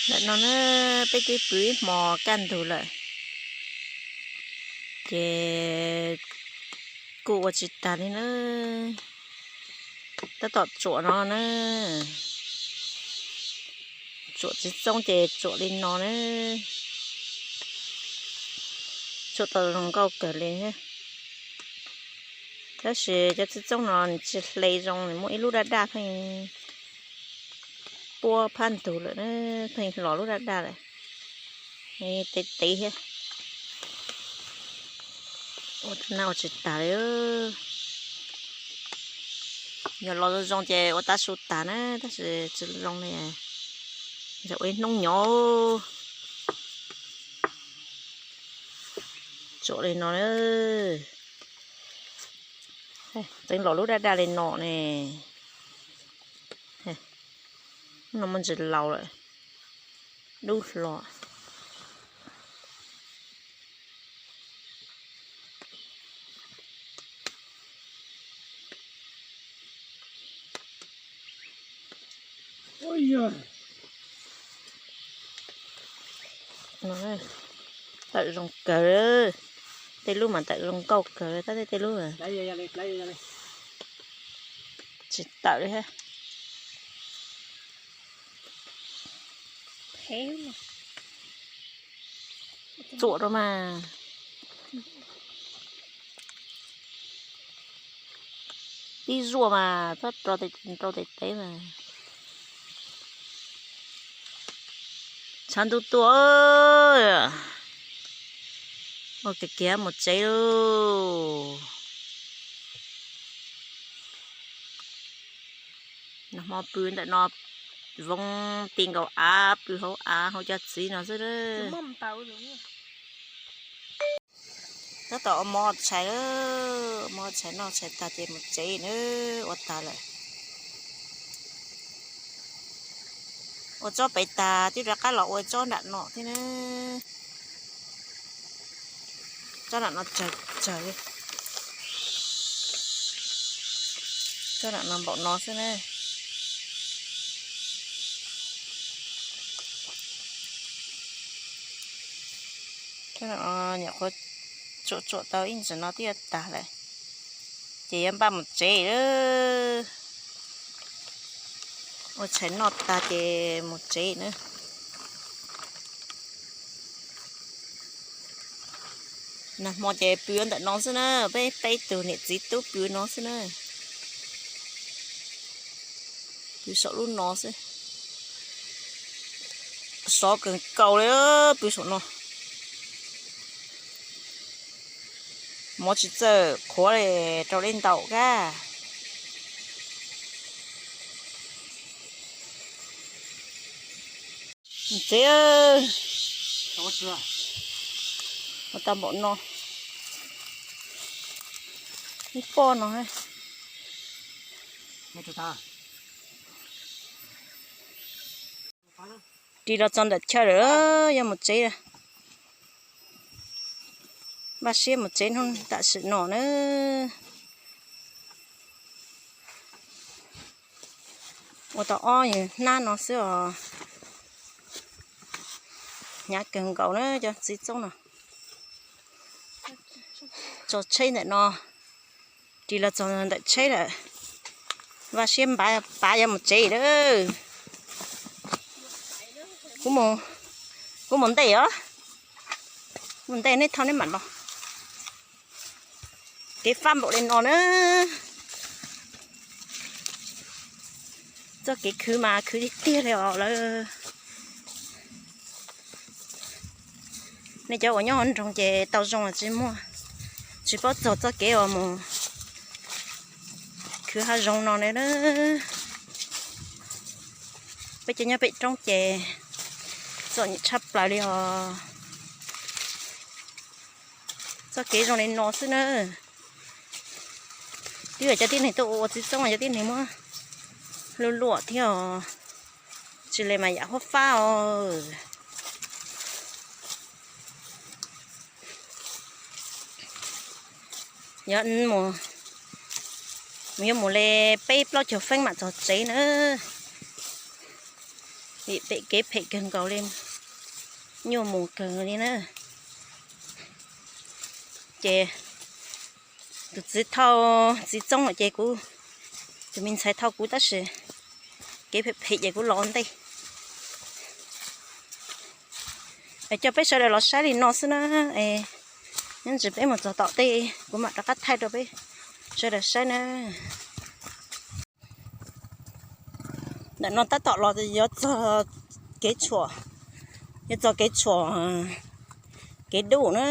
Ntawm no na, peb twb pw ib hmo kaj ntug lawm, ces kuj ua tsis tag li na. Tab tom tsuam no na, tsuam txiv txoob ces tsuam li no na. Tsuam tau zoo nkauj kawg li. Tab sis cov txiv txoob no nws tsis hle zoo, nws muaj ib lub daj daj pheej puab phab ntug lawm, pheej hlo lub daj daj lawm. Tev tev thiab. Ua tab na ua tsis tag li. Yog los zoo zoo ces ua tav su tag na, tab sis tsis zoo li. Ua ib hnub nyob tsuam li no. Txeev los lub daj daj li no ne. No muaj ntsis laus lawm, dub hlo. Tawm zoo kawg, tej lub mas tawm zoo nkauj kawg, tab tej lub tsis tawm li thiab. Tsuam rau mas, tib zuaj mas txhob rau tes tev mas. Tshav ntuj tuaj, ua kev kiag mus tsev lauj. Nag hmo pw ntawm no, voov ti nkaus av, pw hauv av hauv cov txiv no xwb. Tab tom ua mov tshais, mov tshais noj tshais tag ces mus tsev na, ua tag lawm. Ua tsob pem tag twb rov qab los ua tsob nram no thiab na. Tsob nram no tsawg tsawg li. Tsob nram no npaum no xwb na. Tsob nram no nyuam qhuav tsuam tsuam tau ib ntsis no twb yuav tag lawm, ces yuav npaj mus tsev lawm. Ua tshais noj tag ces mus tsev na. Nag hmo ces pw ntawm no xwb na, peb peb tug niam txiv tub pw no xwb na. Pw saum lub no xwb. Sov kawg nkaus li, pw saum no. Mov tsis txawj qhuav li, rau li ntaum kab. Txiv, ua tau npaum no, ib pob no. Ris los txog ntawm chaw lawm, yuav mus tsev. Npaj siab mus tsev hnub tam sim no na. Ua tau ob yam hnab no xwb os. Hnyav kawg nkaus na cov txiv txoob no. Tso tsheb ntawm no, ris los txog ntawm tsheb lawm. Npaj siab npav pav yuav mus tsev lawm. Kuv mus ntej os. Mus ntej neb thauj neb mam los. Kev fab npaum li no na. Txoj kev khwv mas khwv tiag tiag li os lawm. Nej cov uas nyob hauv nroog ces tau zoo los tsis muaj, tsis paub txog txoj kev uas mus khwv hav zoov no na. Peb cov nyob pem roob ces txom nyem tshaj plaws li os. Txoj kev zoo li no xwb na. Twb yog cov tib neeg tuaj ua txiv txoob, cov tib neeg muab luaj luaj thiab os. Tsis li mas yam huab fab os. Yog mus, mus yuav mus li peb plaub caug feeb mam txog tsev na. Vim pem kev phem kawg nkaus li, nyuaj mus kawg li na. Ces tus txiv thauj, txiv txoob lawm ces kuv, tus me ntxhais thauj kuv tab sis kev phem phem ces kuv los ua ntej. Es coj peb sawv daws los saib li no xwb na. Es nyob ntsis peb mus txog tom tej kuv mam rov qab thaij rau peb sawv daws saib na. Ntawm no tab tom los yuav txog kev tshuam, yuav txog kev tshuam, kev dub na.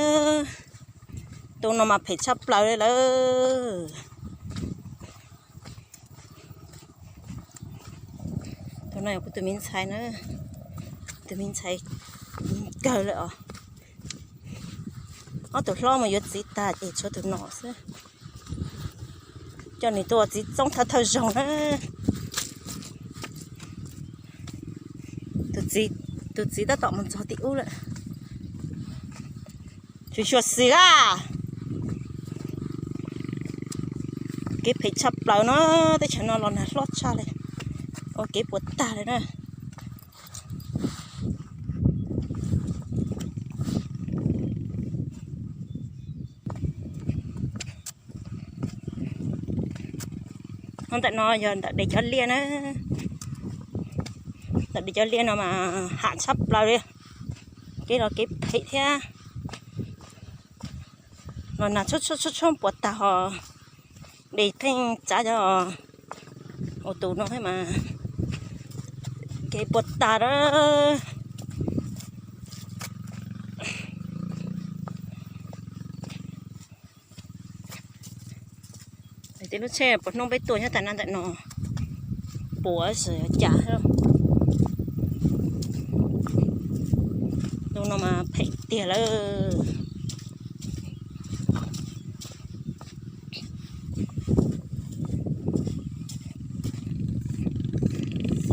Tus no mas phem tshaj plaws li lawm. Tus no yog kuv tus me ntxhais na, tus me ntxhais kawg lawm os. Ob tug hlob mus yuav txiv tag ces tshuav tus no xwb. Coj nws tuaj ua txiv txoob thawj thawj zaug na. Tus txiv, tus txiv tab tom mus txog tim ub lawm. Tsis xyuam xim a. Kev phem tshaj plaws no, teb chaws no los nag hlob tshaj li, ua kev puas tag li na. Ntawm no yog ntawm Des Cov Liaj na. Ntawm Des Cov Liaj no mas ham tshaj plaws li, kev los kev phem thiab. Los nag tshuab tshuab tshuab puas tag ho Des pheej tsav cov ua tus no thiab mas kev puas tag lawm. Tej lub tsheb puas hnub peb tuaj nyob tas na ntawm no puas xwm cas. Tus no mas phem tiag lawm.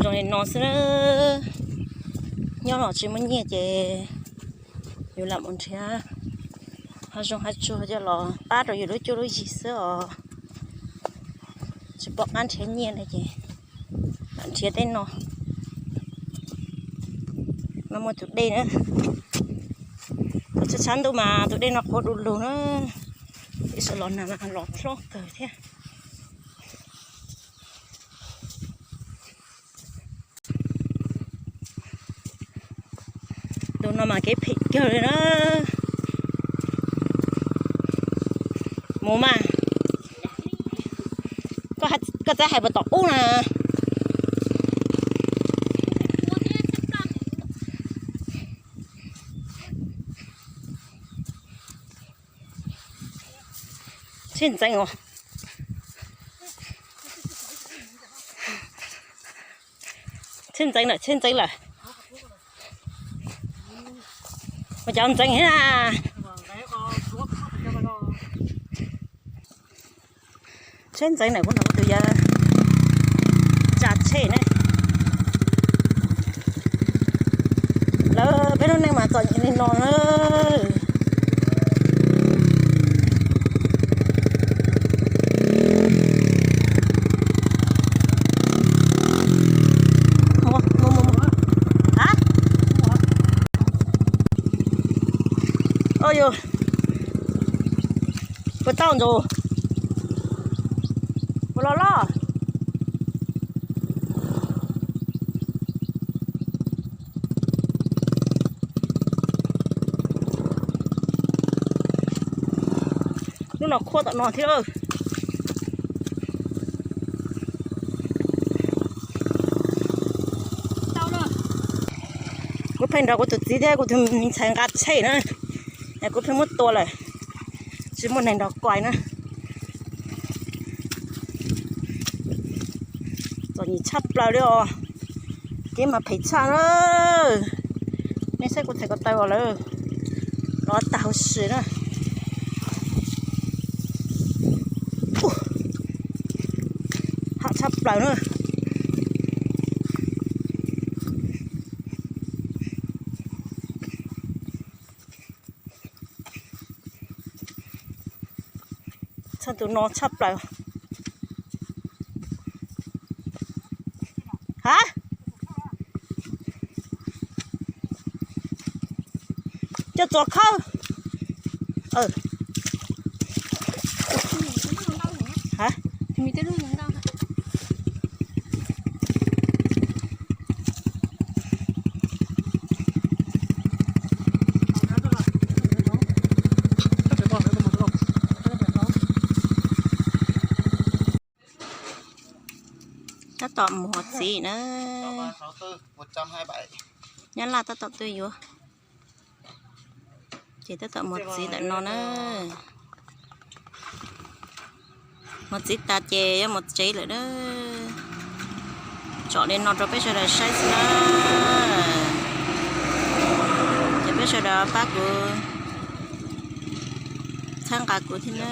Zoo li no xwb na, nyob los tsis muaj nyiaj ces yus lam mus nrhiav hav zoov hav tsuag coj los pab rau yus lub cuab lub yig xwb os. Tsis pom qab nrhiav nyiaj li ces lam nrhiav tej no. No muaj tus dej na, tus tshav tshav ntuj mas tus dej no qhuav du lug na, tiam sis los nag los hlob kawg thiab. Tus no mas kev phem kawg li na. Mus mas, koj txawj hais puas tom ub na. Tsheb ntxeev os. Tsheb ntxeev lawm, tsheb ntxeev lawm. Ua cov ntxeev thiab na. Tsheb ntxeev na, kuv nrog kuv tus yawg tsa tsheb na. Lawv peb lub neej mas txom nyem li no na. Puas tau ntsus? Puas los loj? Lub no khuab tom no thiab. Kuv pheej nrog kuv tus txiv thiab kuv tus me ntxhais nqa tsheb na, es kuv pheej muab tua lawm, tsis muaj neeg nrog kuv na. Txom nyem tshaj plaws li os. Kev mas phem tshaj na. Nej saib kuv txhais ko taw os lawm, los tag huv si na. Ham tshaj plaws na. Txog tus no tshaj plaws. Ha? Coj txuas khawb. Tab tom mus hov txiv na. Nyab Laj tab tom tuaj yuav. Ces tab tom mus txiv ntawm no na. Mus txiv tas ces yuav mus tsev lawm na. Tsom li no rau peb sawv daws saib xwb na. Ces peb sawv daws pab kuv txhawb nqa kuv thiab na.